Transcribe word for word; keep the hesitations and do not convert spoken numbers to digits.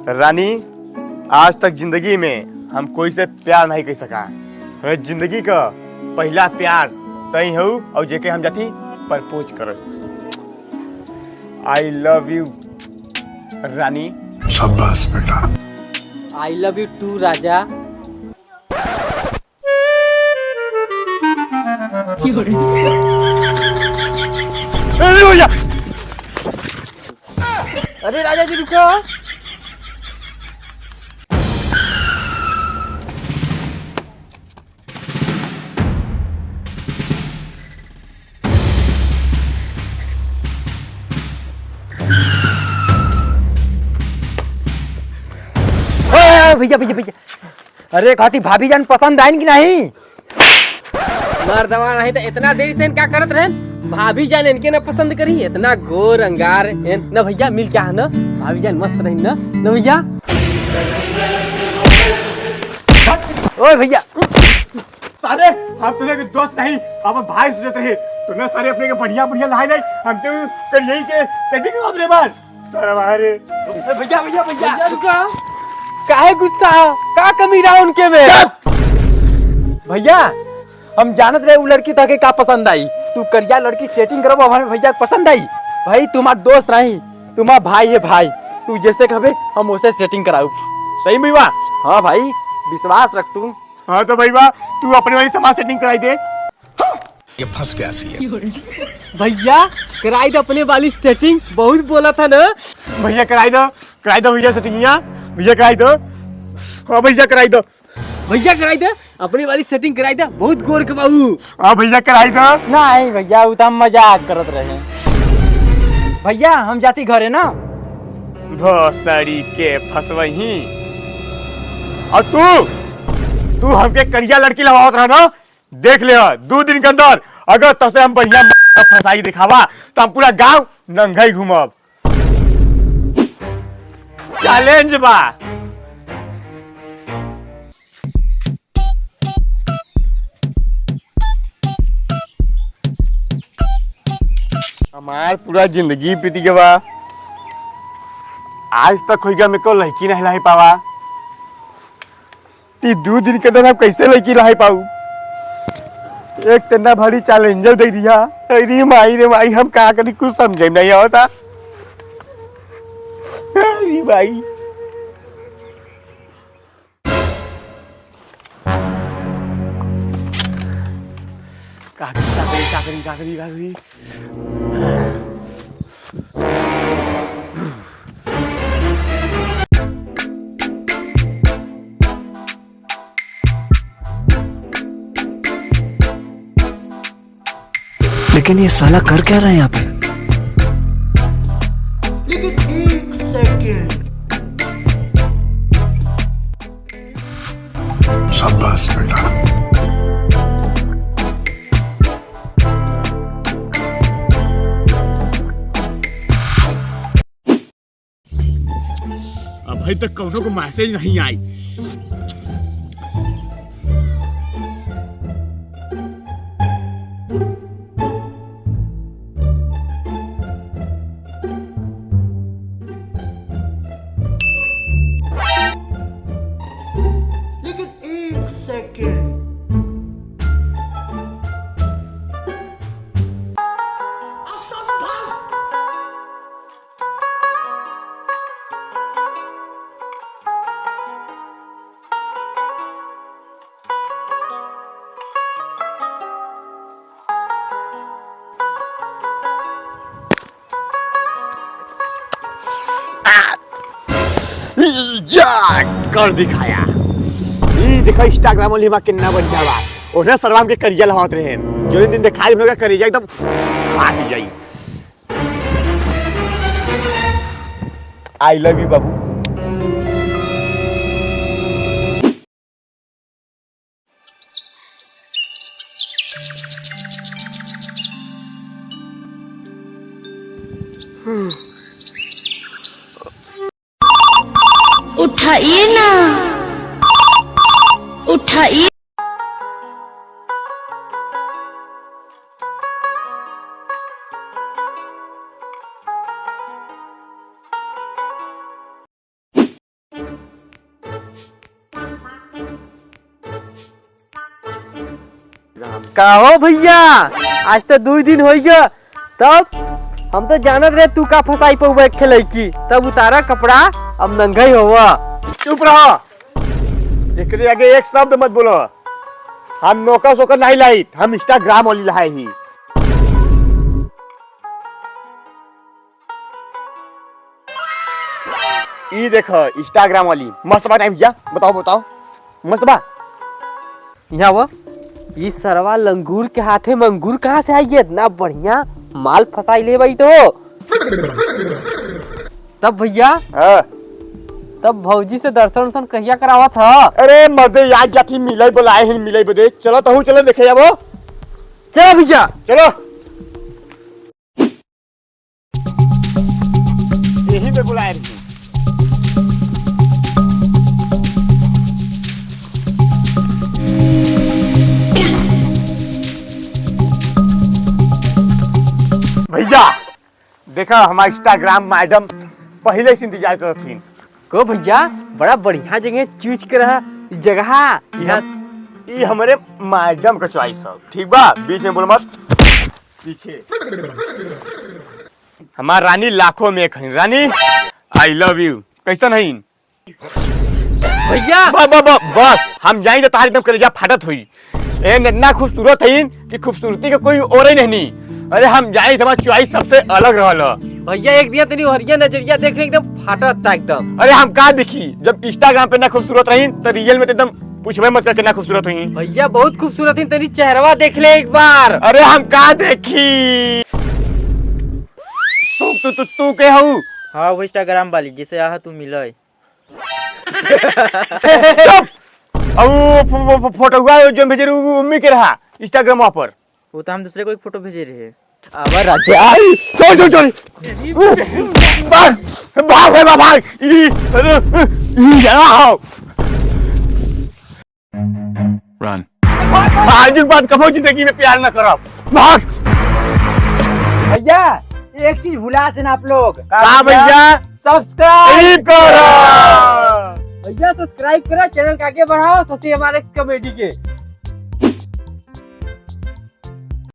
रानी, आज तक जिंदगी में हम कोई से प्यार नहीं कर सका। हमरे जिंदगी का पहला प्यार तई हऊ और जेके हम जाती प्रपोज कर। I love you रानी। शाबाश बेटा। I love you too राजा। अरे भैया, अरे राजा जी रुको। ए, भैया, भैया, भैया, अरे कहती भाभी जान पसंद आइन कि नहीं? मर्दवा नहीं तो इतना देरी से इनका करत रहन। भाभी जान इनके ना पसंद करी, इतना गोर अंगार एन। ना भैया मिल क्या है ना, भाभी जान मस्त रही ना, ना भैया। ओए भैया। सारे हम तुझे के दोस्त नहीं, अब भाई सोचत रहे। तूने सारे अपने के बढ़िया बढ़िया लाई लाई, हम तो कर यही के सेटिंग करवा दे बार। सारा बाहर है। ए, भैया, भैया, भैया। भैया, रुका। काहे गुस्सा है? का कमी रहा उनके में? भैया, हम जानत रहे उ लड़की तहके का पसंद आई। तू करिया लड़की सेटिंग करबो, हमारे भैया के पसंद आई। भाई, तुम्हार दोस्त नहीं, तुम्हार भाई है भाई। तू जैसे कहबे, हम वैसे सेटिंग कराऊ। सही में बा? हाँ भाई, विश्वास रख तू। हाँ तो भाई बा, तू अपने वाली समाज सेटिंग कराई दे। ये फंस गया सी। भैया, कराई दो अपने वाली सेटिंग, बहुत बोला था ना। भैया कराई दो, कराई दो भैया सेटिंगिया, भैया कराई दो। हाँ भैया कराई दो। भैया कराई दो, अपने वाली सेटिंग कराई दो, बहुत गोर के बाबू। हाँ भैया कराई दो। नहीं भैया, वो तो हम मजाक करत रहे। भैया हम जाती घरे ना। भोसड़ी के फसवही। और तू, तू हमके करिया लड़की लवावत रहा ना, देख ले, दो दिन के अंदर अगर तसे हम बढ़िया फंसाई दिखावा, तो हम पूरा गांव नंगा ही घूमब। चैलेंज बा। हमार पूरा जिंदगी बीत गवा, आज तक होइगा मेरे को लड़की नहीं लाई पावा। ती दू दिन के अंदर हम कैसे लड़की लाई पाऊ? एक तना भारी चैलेंजर दे दिया। अरे माई रे माई, हम का करी, कुछ समझे में नहीं आवता। अरे भाई, का करी, का करी, का करी, का करी, का करी? लेकिन ये साला कर क्या रहा है यहाँ पे? लेकिन एक सेकंड। शाबाश बेटा। अभी तक कौनो को मैसेज नहीं आई। लेकिन एक सेकंड। असंभव। या, कर दिखाया। ई देखो Instagram वाली हमार कितना बढ़िया बा। ओने सरवा के करिया लहावत रहे। जो दिन दिखाई हम लोग का करिया एकदम फाट जाई। I love you बाबू। उठाइए ना, उठाइए। का हो भइया, आज तो दुइ दिन होइ गया, तब हम तो जानत रहे तू का फँसाई पउबे एक ठे लइकी, तब उतारा कपड़ा, अब नंगा ही होवा। चुप रहो, एकरे आगे एक शब्द मत बोलो। हम नौकर सोकर नहीं लाइत, हम Instagram वाली लाए ही। ई देख Instagram वाली, मस्त बा नहीं भइया? बताओ बताओ, मस्त बा। यहाँ वो, ई सरवा लंगूर के हाथे मंगूर कहाँ से आई है? इतना बढ़िया माल फँसाई ले भाई तो। तब भइया, हाँ। तब भौजी से दर्शन उर्शन कहिया करावत ह? अरे मर्दे, याद जाती मिलइ बुलाए हैं, मिलइ बदे। चलो तहू चलो देखे जाबो। चलो भइया। चलो। यही पे बुलाए रही। भइया, देखा हमार Instagram मैडम पहिले से इंतजार करत हईन। को भइया, बड़ा बढ़िया जगह choose करा है, ई जगह। ई हम, ई हमरे मैडम का choice है, ठीक बा? बीच में बोल मत, पीछे। हमार रानी लाखों में एक हईन। रानी, I love you। कैसन हईन? भइया। ब-, ब-, ब-, बस, हम जाई तो तहार एकदम कलेजा फाटत होई। ए, इतना खूबसूरत हईन कि खूबसूरती के कोई और ही नहीं। अरे, हम जाई तो हमार choice सबसे अलग रहल ह। भइया, एक दिया तनी ओहरिया नजरिया देख रहे, एकदम फाटत था एकदम। अरे, हम का देखी, जब Instagram पे ना खूबसूरत रहीन, तो real में तो एकदम पूछबे मत कर, कितना खूबसूरत हईन। भइया, बहुत खूबसूरत हईन, तनी चेहरवा देख ले एक बार। अरे, हम का देखी? तू, तू, तू, तू के हऊ? हाँ, वो Instagram वाली, जिसे आहा तू मिलय। चुप! अब वो फो-, फो-, फो-, फोटोवा जो भेजे रहे, वो उम्मी के रहा, Instagram पर। वो तो हम दूसरे को एक फोटो भेजे रहे। आवा राजा। आई, चल, चल, चल। भाग, भाग, भाग, भाग। ई, अरे, ई जरा आओ। Run। आज के बाद कबो जिंदगी में प्यार ना करब। भाग। भइया, एक चीज भुला देना आप लोग। का भइया? Subscribe करो। भइया, subscribe करो, channel का आगे बढ़ाओ, शशि हमारे comedy के।